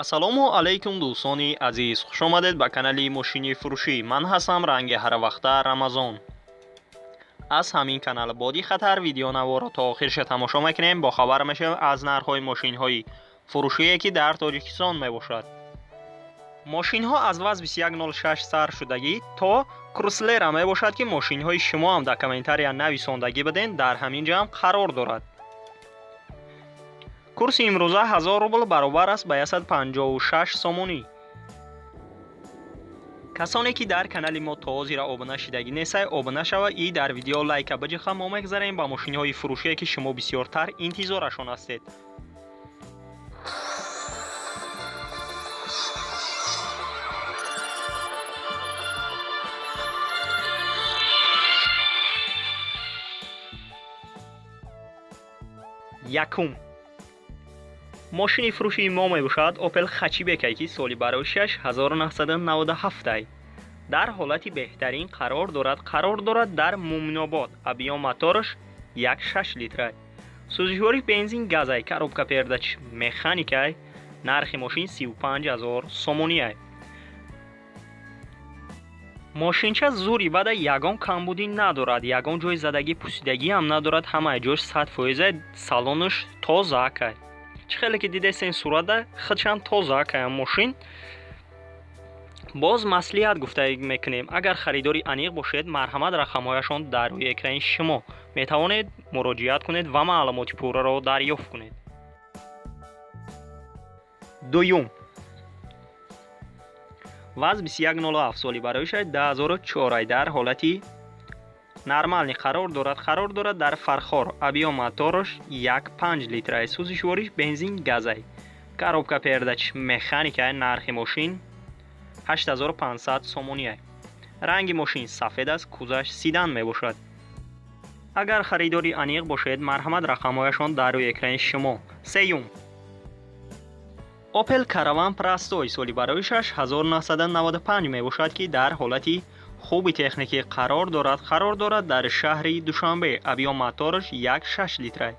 Ассалому алайкум, дӯстони азиз, хуш омадед ба канали мошини фурӯшӣ. Ман ҳастам ранги ҳарвақта Рамазон. Аз ҳамин канал боди хатар видеонаворо то охирша тамошо мекунем, бохабар мешавем аз нархҳои мошинҳои фурӯшие, ки дар Тоҷикистон мебошад. Мошинҳо аз ВАЗ 2106 сар шудагӣ то Круслера мебошад, ки мошинҳои шумо ҳам дар комментария нависондагӣ биден, дар ҳамин ҷо ҳам қарор дорад. Курси имрӯза 1000 рубл баробар аст ба 156 сомонӣ. Касоне ки дар канали мо то ҳозира обуна шидагӣ нестай, обуна шава и дар видео лайка биҷиха. Мо мегзарем ба мошинҳои фурӯшие, ки шумо бисёртар интизорашон ҳастед. Якум мошини фурӯшии мо мебошад Opel Хачибекай, ки соли барои 1997 дар ҳолати беҳтарин қарор дорад. Қарор дорад дар Муминобод. Объём мотораш 1,6 литрай. Сӯзишворӣ бензин газай, коробка пердач механикай. Нархи мошин 35 000 сомониай. Мошинча зури бада, ягон камбудӣ надорад, ягон ҷои задагӣ, пусидагӣ ҳам надорад, ҳамаи ҷош 100%, салонаш тозаакай. Чӣ хеле ки дидесен сурата, худшам тозаакай мошин. Боз маслиҳат гуфта мекунем, агар харидори аниқ бошед, марҳамат, рақамҳояшон дар рӯи экрани шумо, метавонед муроҷиат кунед ва маълумоти пурраро дарёфт кунед. Дуюм ВАЗ 2107 соли барои 2004 дар ҳолати нормальный қарор дорад. Қарор дорад дар Фархор. Объём мотораш 1,5 литрай. Сӯзишвориш бензин газай. Коробка пердач механикай. Нархи мошин 8500 сомониай. Ранги мошин сафед аст, кузаш седан мебошад. Агар харидори аниқ бошед, марҳамат, рақамҳояшон дар рӯи экрани шумо. Сеюм Opel Caravan Простой соли барои 1995 мебошад, ки дар ҳолати хуби техникӣ қарор дорад. Қарор дорад дар шаҳри Душанбе. Объём мотораш 1,6 литрай.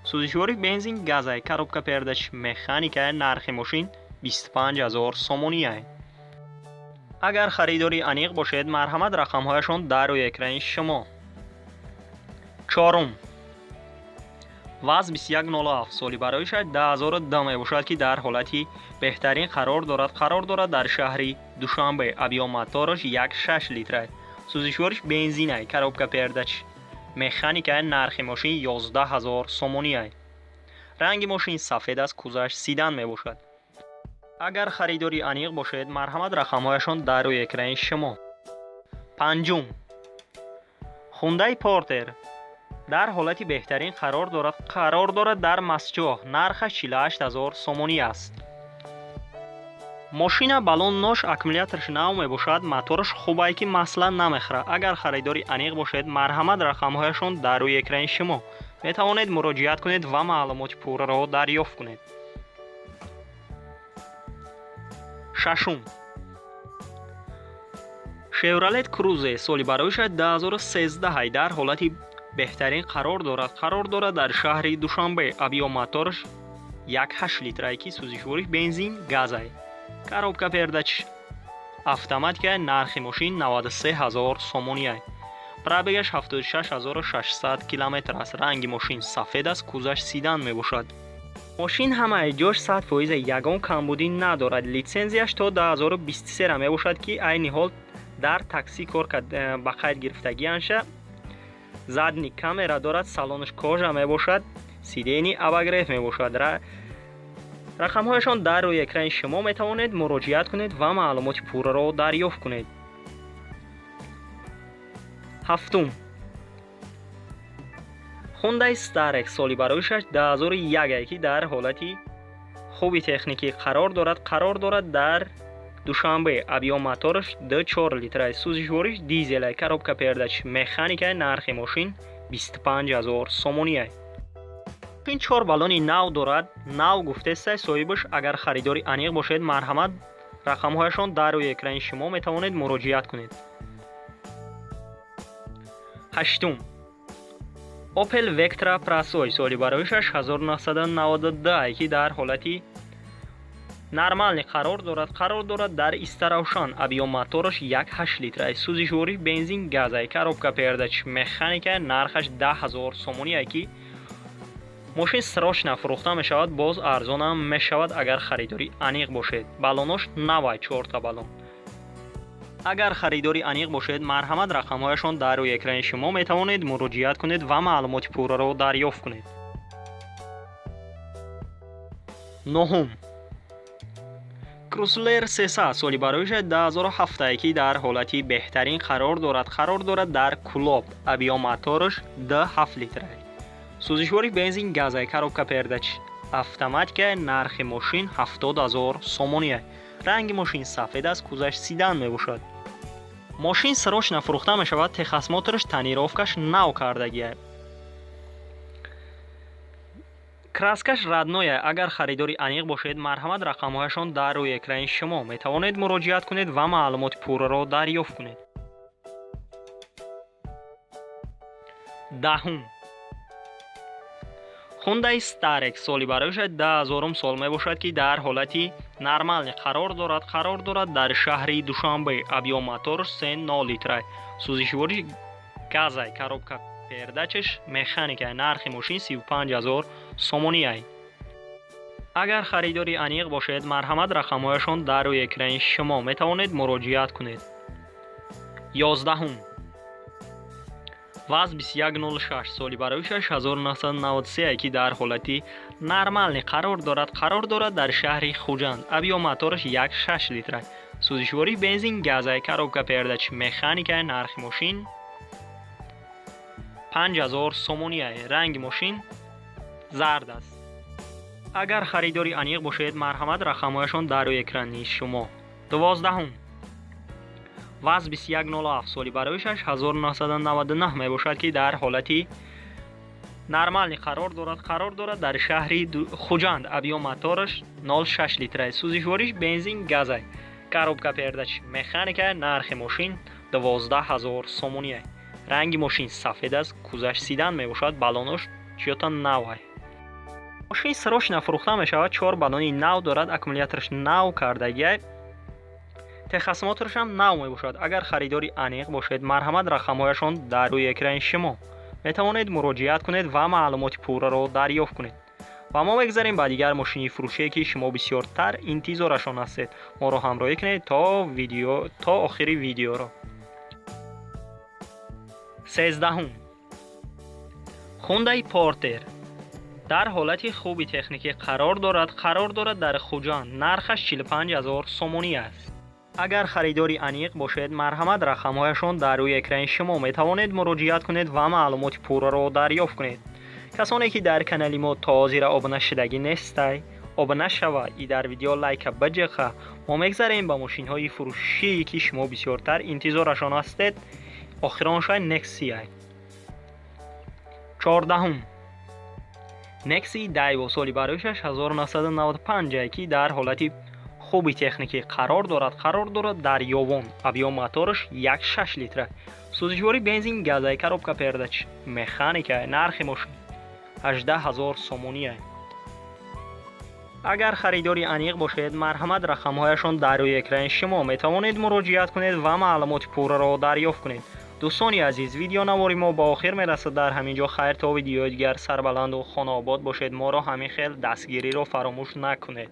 Сӯзишворӣ бензин газай, коробка пердач механикай. Нархи мошин 25 000 сомониай. Агар харидори аниқ бошед, марҳамат, рақамҳояшон дар рӯи экрани шумо. Чорум ВАЗ 2107 соли барои 2010 мебошад, ки дар ҳолати беҳтарин қарор дорад. Қарор дорад дар шаҳри Душанбе. Объём мотораш 1,6 литрай. Сӯзишвориш бензинай, коробка пердач механикай. Нархи мошин 11 000 сомониай. Ранги мошин сафед аст, кузаш седан мебошад. Агар харидори аниқ бошед, марҳамат, рақамҳояшон дар рӯи экрани шумо. Панҷум Хундай Портер дар ҳолати беҳтарин қарор дорад. Қарор дорад дар Мастчоҳ. Нархаш 48 000 сомонӣ аст. Мошина балон нош, аккумулятораш нав мебошад, мотораш хубае, ки масла намехӯрад. Агар харидори аниқ бошед, марҳамат, рақамҳояшон дар рӯи экрани шумо, метавонед муроҷиат кунед ва маълумоти пурраро дарёфт кунед. Шашум Шевролет Крузе соли барои 2013 дар ҳолати беҳтарин қарор дорад. Қарор дорад дар шаҳри Душанбе. Объём мотораш 1,8 литрай, ки сӯзишвориш бензин газай. Коробка пердач автоматикай. Нархи мошин 93 000 сомониай. Пробегаш 76 600 километр аст. Ранги мошин сафед аст, кузаш седан мебошад. Мошин ҳамаи ҷош 100%, ягон камбудӣ надорад. Литсензияш то 2023 мебошад, ки айни ҳол дар таксӣ кор ба қайд гирифтагианша. Задний камера дорад, салонаш кожа мебошад, сиденье обогрев мебошад. Рақамҳояшон дар рӯи экрани шумо, метавонед муроҷиат кунед ва маълумоти пурраро дарёфт кунед. Ҳафтум Хундай Старек соли барои 2001, ки дар ҳолати хуби техникӣ қарор дорад. Қарор дорад дар Душанбе. Объём мотораш 2,4 литрай. Сӯзишвориш дизелай, коробка пердач механикай. Нархи мошин 25 000 сомониай. Ин чор баллони нав дорад, нав гуфтестай соҳибаш. Агар харидори аниқ бошед, марҳамат, рақамҳояшон дар рӯи экрани шумо, метавонед муроҷиат кунед. Ҳаштум Opel Vectra Простой соли барои 1992, ки дар ҳолати Нормальный қарор дорад, қарор дорад дар Истаравшан. Объём мотораш 1,8 литра. Сӯзишворӣ бензин газай. Коробка передач механика. Нархаш 10 000 сомоние, ки мошин срочно фурӯхта мешавад, боз арзонам мешавад, агар харидори аниқ бошед. Баллонош навай, чорта баллон. Агар харидори аниқ бошед, марҳамат, рақамҳояшон дар рӯи экрани шумо, метавонед муроҷиат кунед ва маълумоти пурраро дарёфт кунед. Нуҳум. Крюслер 300, соли бароиша 2007, ки дар ҳолати беҳтарин қарор дорад, қарор дорад дар Кӯлоб. Объём мотораш 2,7 литра. Сӯзишвори бензин газай, коробка передач автоматика. Нархи мошин 70 000 сомоние. Ранги мошин сафед аст, кузаш седан мебошад. Мошин срочно фурӯхта мешавад, техосмотраш, тонировкаш нав кардагия. Краскаш родной. Агар харидори аниқ бошед, марҳамат, рақамҳояшон дар рӯи экрани шумо, метавонед муроҷиат кунед ва маълумоти пурраро дарёфт кунед. Даҳум. Хундай Старек, соли бароиша 2000 сол мебошад, ки дар ҳолати нормальный қарор дорад, қарор дорад дар шаҳри Душанбе. Объём мотораш 3,0 литра. Сӯзишворӣ газай, коробка передачаш механика. Нархи мошин 35 000 сомоние. Агар харидори аниқ бошед, марҳамат, рақамҳояшон дар рӯи экрани шумо, метавонед муроҷиат кунед. 11-ум. ВАЗ 2106, соли барои 1993, ки дар ҳолати нормальный қарор дорад, қарор дорад дар шаҳри Хуҷанд. Объём мотораш 1,6 литра. Сӯзишворӣ бензин газай, коробка передач механика. Нархи мошин 5000 сомоние. Ранги мошин зард аст. Агар харидори аниқ бошед, марҳамат, рақамҳояшон дар рӯи экрани шумо. 12-ум. ВАЗ 2107, соли барои 1999 мебошад, ки дар ҳолати нормальный қарор дорад, қарор дорад дар шаҳри Хуҷанд. Объём мотораш 0,6 литра. Сӯзишвориш бензин газай. Коробка передач механика. Нархи мошин 12 000 сомоние. Ранги мошин сафед аст, кузаш седан мебошад, баллонош чиёта навай. Мошин срочно фурӯхта мешавад, чор баллони нав дорад, аккумулятораш нав кардагиай. Техосмотрашам нав мебошад. Агар харидори аниқ бошед, марҳамат, рақамҳояшон дар рӯи экрани шумо, метавонед муроҷиат кунед ва маълумоти пурраро дарёфт кунед. Ва мо мегзарем ба дигар мошини фурӯшие, ки шумо бисёртар интизорашон ҳастед. Моро ҳамроҳӣ кунед то охири видеоро. 13-ум. Хундай Портер дар ҳолати хуби техникӣ қарор дорад, қарор дорад дар Хуҷанд. Нархаш 45 000 сомонӣ аст. Агар харидори аниқ бошед, марҳамат, рақамҳояшон дар рӯи экрани шумо, метавонед муроҷиат кунед ва маълумоти пурраро дарёфт кунед. Касоне ки дар канали мо то ҳозира обуна шудагӣ нестай, обуна шава и дар видео лайка биҷиқа. Мо мегзарем ба мошинҳои фурӯшие, ки шумо бисёртар интизорашон ҳастед. Охироншай Нексия. 14-ум. Некси Дайво, соли барои 1995, ки дар ҳолати хуби техникӣ қарор дорад, қарор дорад дар Ёвон. Объём мотораш 1,6 литра. Сӯзишворӣ бензин газай, коробка передач механика. Нархи мошин 18 000 сомоние. Агар харидори аниқ бошед, марҳамат, рақамҳояшон дар рӯи экрани шумо, метавонед муроҷиат кунед ва маълумоти пурраро дарёфт кунед. Дӯстони азиз, видеонавори мо ба охир мерасад дар ҳамин ҷо. Хайр, то видеои дигар, сарбаланду хонаобод бошед. Моро ҳамин хел дастгириро фаромӯш накунед.